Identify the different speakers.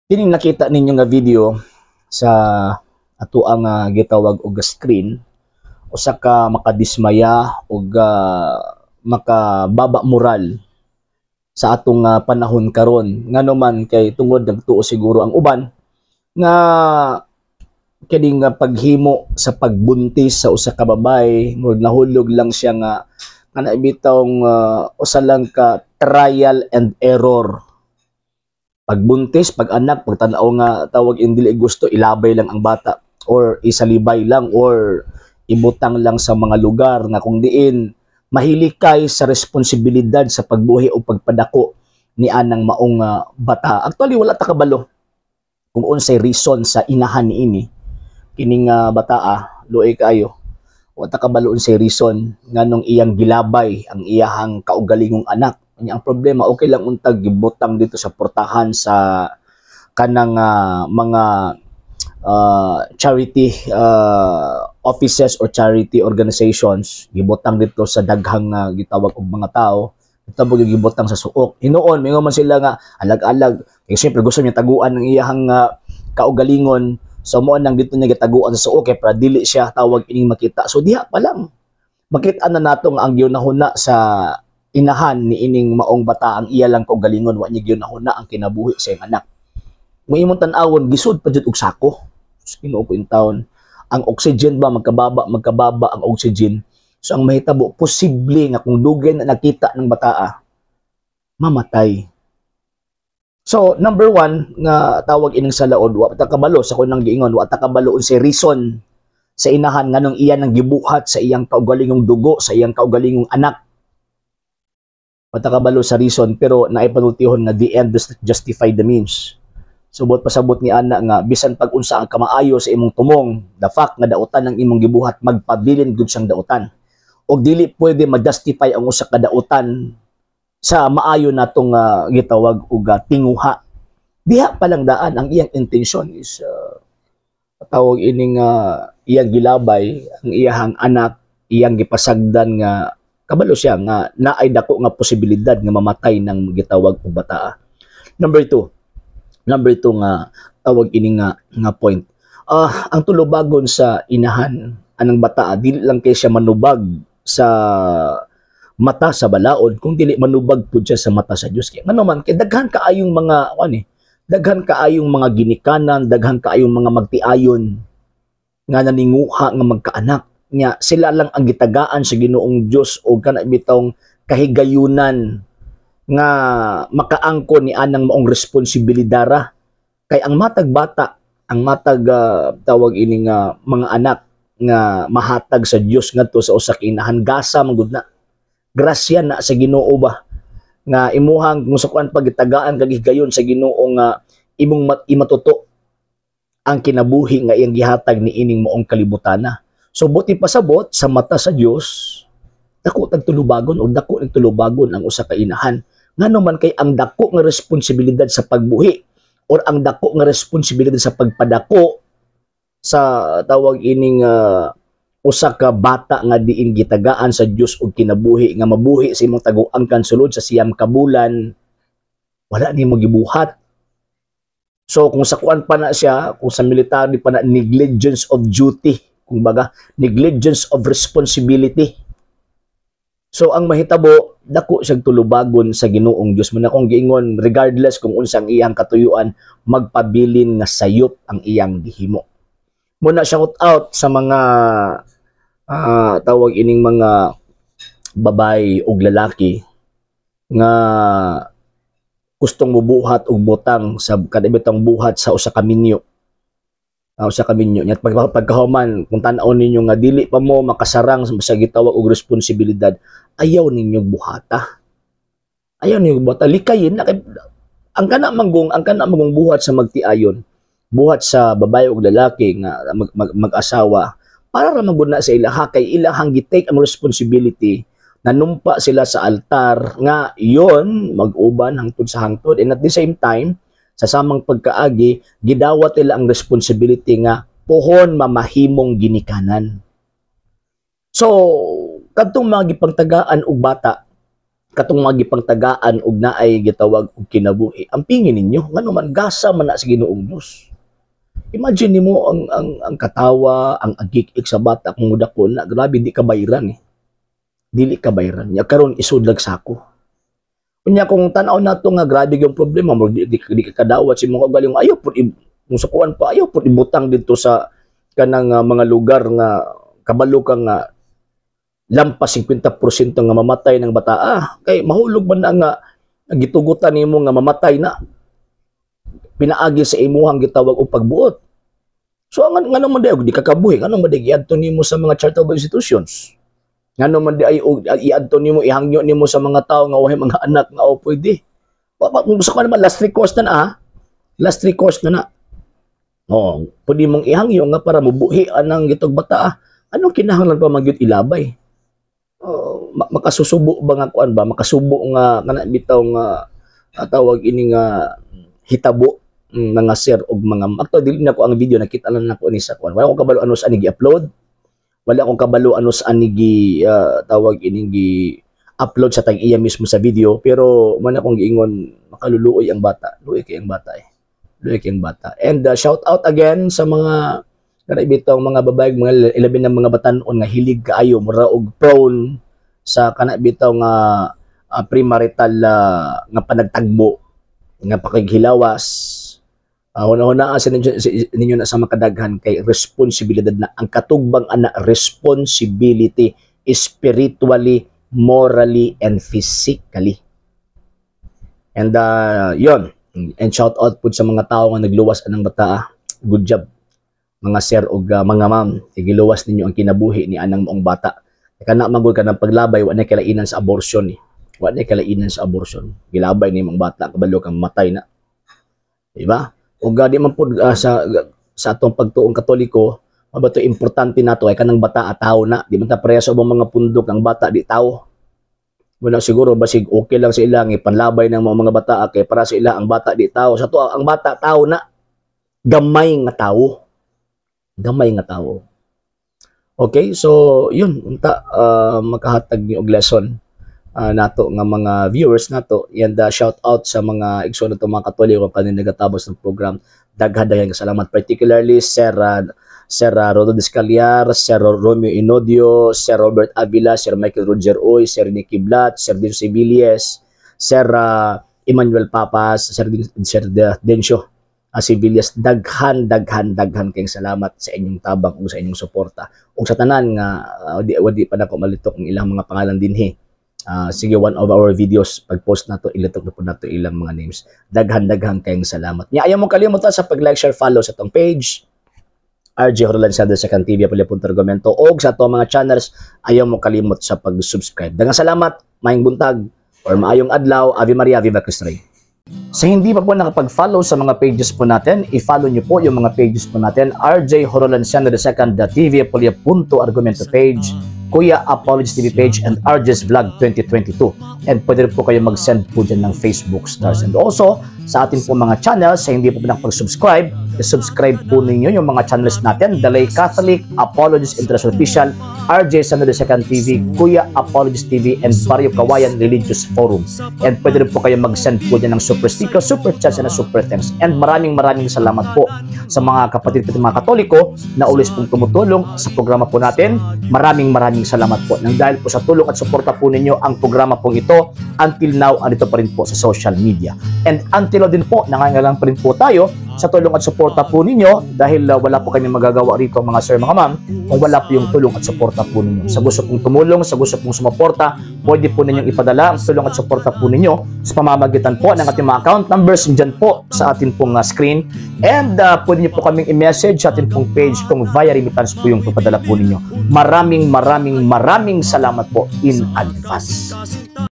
Speaker 1: Kining nakita ninyo nga video sa ato ang gitawag og screen, usa ka makadismaya ug makababa moral sa atong panahon karon. Ngano man kay tungod nagtuo siguro ang uban nga kining nga paghimo sa pagbuntis sa usa ka babae, murag nahulog lang siya nga kana bitawng usa lang ka trial and error. Pagbuntis, pag anak, pagtanaw nga tawag dili gusto, ilabay lang ang bata or isalibay lang or ibutang lang sa mga lugar nga kung diin mahilikay sa responsibilidad sa pagbuhi o pagpadako ni anang maong bata. Actually, wala ta kabalo kung unsay reason sa inahan niini kining bataa, luoy kaayo. Wa ta kabalo unsay reason nganong iyang gilabay ang iyahang kaugalingong anak. Nya ang problema, okay lang untag gibutang dito sa portahan sa kanang mga charity offices or charity organizations, gibutang dito sa daghang gitawag og mga tao, gitawag gibutang sa suok. Hinuon mingon man sila nga alag-alag kay siyempre gusto niya taguan ang iyahang kaugalingon, so mo nang dito niya gitaguan sa suok kay para dili siya tawag ining makita. So diha pa lang makita na nato nga ang gihunahuna sa inahan ni ining maong bata ang iya lang kaugalingon, wa niya gihunahuna ang kinabuhi sa iyang anak. Kung imong tan-awon, gisud pa jud og sako. Ginoo ko in town. Ang oxygen ba, magkababa, magkababa ang oxygen. So ang mahitabo, posible nga kung dugay na nakita ng bataa, mamatay. So, number one, nga tawag ining sa laod, wa ta kabalo sa kunang giingon, wa ta kabalo unsay reason sa inahan nganong iya nang gibuhat sa iyang kaugalingong dugo, sa iyang kaugalingong anak. Wa ta kabalo sa reason, pero naay panultihon nga the end does not justify the means. Subot pasabot ni ana nga bisan pag unsa ang kamaayo sa imong tumong, the fact nga dautan ang imong gibuhat, magpabilin gud siyang dautan. Og dili pwede ma-justify ang usa ka dautan sa maayo natong gitawag og tinguha. Diha pa lang daan ang iyang intention is tawag ining iyang gilabay ang iyahang anak, iyang gipasagdan nga kabalo siya nga naay dako nga posibilidad nga mamatay ng gitawag og bataa. Number two, number two nga tawag ini nga point. Ang tulubagon sa inahan anang bataa, dili lang kay siya manubag sa mata sa balaod, kung dili manubag pud siya sa mata sa Dios. Kay ngano man kay daghan kaayong mga kuan eh, daghan kaayong mga ginikanan, daghan kaayong mga magtiayon nga naninguha nga magkaanak nya sila lang ang gitagaan sa Ginoong Dios o kana bitawng kahigayunan nga makaangkon ni anang maong responsibilidara. Kay ang matag bata, ang matag tawag ini nga mga anak nga mahatag sa Dios ngadto sa usa ka inahan, gasa man gud na, grasya na sa Ginoo ba nga imuhang kung sa kuan pagitagaan kag higayon sa Ginoo nga imong imatuto ang kinabuhi nga iyang gihatag ni ining maong kalibutana. So buti pasabot sa mata sa Dios, dako tag tulubagon o dako ng tulubagon ang usa ka inahan. Ngano man kay ang dako nga responsibilidad sa pagbuhi or ang dako nga responsibilidad sa pagpadako sa tawag ining usa ka bata nga diin gitagaan sa Dios og kinabuhi nga mabuhi sa imong taguang kan sulod sa 9 ka bulan, wala nimo gibuhat. So kung sa kuan pa na siya, kung sa military pa na, negligence of duty, kung baga negligence of responsibility. So ang mahitabo, dako siyang tulubagon sa Ginoong Dios. Man akong giingon, regardless kung unsang iyang katuyuan, magpabilin nga sayop ang iyang gihimo. Muna shout out sa mga tawag ining mga babae ug lalaki nga gustong mubuhat og butang sa kadibitang buhat sa usa ka minyo. Usa ka minyo nya pagkahuman kung tan-aw ninyo nga dili pa mo makasarang sa gitawag og responsibilidad, ayaw ninyo buhata. Ayaw ninyo buhata, likayin na kay ang kana manggong buhat sa magtiayon, buhat sa babae ug lalaki nga mag-asawa, para ra man gud na sa ilaha kay ilahang gi-take ang responsibility, nanumpa sila sa altar nga yon mag-uban hangtod sa hangtod, and at the same time sa samang pagkaagi gidawat nila ang responsibility nga pohon mamahimong ginikanan. So kadtong mga gipangtagaan og bata Katong mga gipangtagaan og naay gitawag og kinabuhi, ampingin ninyo, ngano man gasa man na sa Ginoong Dios. Imagine nimo ang katawa, ang agik sa bata kung mudako na, grabe, di ka bayran eh. Dili ka bayran. Nya karon isudlag sako. Unya kung tan-aw nato nga grabe yung problema mo, di ka kadawat sa imong kaugalingon, ayaw pud kung sa kuan pa, ayaw pud ibutang dito sa kanang mga lugar nga kabalo ka nga lampas 50% nga mamatay ng bata, kay mahulog man na nga gitugutan nimo nga mamatay na pinaagi sa imuhang gitawag og pagbuot. So ang ngano man di di ka kabuhi, ngano man di giadto nimo sa mga charitable institutions? Ngano man di ay iadto nimo, ihangyo nimo sa mga tao nga walay mga anak nga o pwede? Kung gusto ko naman, last recourse na na ah. Last recourse na na. Oo, pwede mong ihangyo nga para mubuhi anang gitog bata ah. Anong kinahanglan pa magyud ilabay? Oh, makasusubo ba nga kuan ba? Makasubo nga kana bitaw nga tawag ini nga hitabo, mga sir og mga akto. Dili na ko ang video, nakita lang nako ni sa kuan. Wala akong kabalo ano sa ani gi-upload. Wala akong kabalo ano sa ani gi tawag ini gi upload sa tag iya mismo sa video, pero man akong giingon, makaluluoy ang bata. Luoy kay ang bata eh. Luoy kay ang bata. And shout out again sa mga kana bitong mga babae, mga ilabi ng mga batan-on nga hilig kaayo, mura og prone sa kana bitaw nga premarital nga panagtagbo nga pakighilawas. Huna-hunaa sa ninyo, ninyo na sa makadaghan kay responsibilidad na ang katugbang ana, responsibility spiritually, morally and physically. And yon, and shout out pud sa mga tao nga nagluwas anang bata ah. Good job mga sir ug mga ma'am, giluwas ninyo ang kinabuhi ni anang maong bata. Kana magud ka ng paglabay, wa na kalainan sa abortion eh. Wa na kalainan sa abortion. Gilabay ni mong bata, kabalo kang matay na. Di ba? Ug di man pud sa atong pagtuong Katoliko, mabato importante nato ay kanang bata at tao na. Di man ta pareha sa ubang mga pundok, ang bata di tao. Wala siguro, basig okay lang sa ilang ipanlabay ng mga bata kay para sa ila ang bata di tao. Sa to ang bata tao na. Gamay nga tao. Gamay nga tao. Okay, so yun, unta makahatag ni og lesson nato nga mga viewers nato. And shout out sa mga igsoon nato, mga Katoliko kanin nagatabos ng program. Daghan daghang salamat, particularly Sir Rodo Descaliar, Sir Romeo Inodio, Sir Robert Avila, Sir Michael Roger Uy, Sir Nicky Blat, Sir Dinso Civilles, Sir Emmanuel Papas, Sir Dencio Civillas. Daghan daghan daghan kayong salamat sa inyong tabang ug sa inyong suporta. Ug sa tanan nga di pa nako malitok ang ilang mga pangalan dinhi. Sige, one of our videos, pag-post nato, ilitok na po nato ilang mga names. Daghan daghan kayong salamat. Nya ayaw mo kalimutan sa pag-like, share, follow sa atong page. RJ Horlan sa Second TV Punto Argumento og sa atong mga channels, ayaw mo kalimot sa pag-subscribe. Daghang salamat, maayong buntag or maayong adlaw, Ave Maria, Viva Cristo Rey. Sa hindi pa po nakapag-follow sa mga pages po natin, i-follow niyo po yung mga pages po natin, RJ Horolan the Second, the TV Punto Argumento page, Kuya Apologies TV page, and RJ's Vlog 2022. And pwede rin po kayo mag-send po dyan ng Facebook stars. And also, sa atin po mga channels, sa hindi po nakapag-subscribe, i-subscribe po ninyo yung mga channels natin, The Lay Catholic, Apologies International Official, RJ Sano the Second TV, Kuya Apologies TV, and Barrio Kawayan Religious Forum. And pwede rin po kayo mag-send po dyan ng super sticker, super chats, and super thanks. And maraming maraming salamat po sa mga kapatid po mga Katoliko na always pong tumutulong sa programa po natin. Maraming maraming salamat po. Nang dahil po sa tulong at suporta po ninyo, ang programa pong ito until now andito pa rin po sa social media. And until now din po, nangangailangan pa rin po tayo sa tulong at suporta po ninyo dahil wala po kami magagawa rito, mga sir, mga ma'am, kung wala po yung tulong at suporta po ninyo. Sa gusto pong tumulong, sa gusto pong sumuporta, pwede po ninyong ipadala ang tulong at suporta po ninyo sa pamamagitan po ng ating mga account numbers dyan po sa atin pong screen. And pwede niyo po kaming i-message sa atin pong page kung via remittance po yung papadala po ninyo. Maraming maraming maraming salamat po in advance.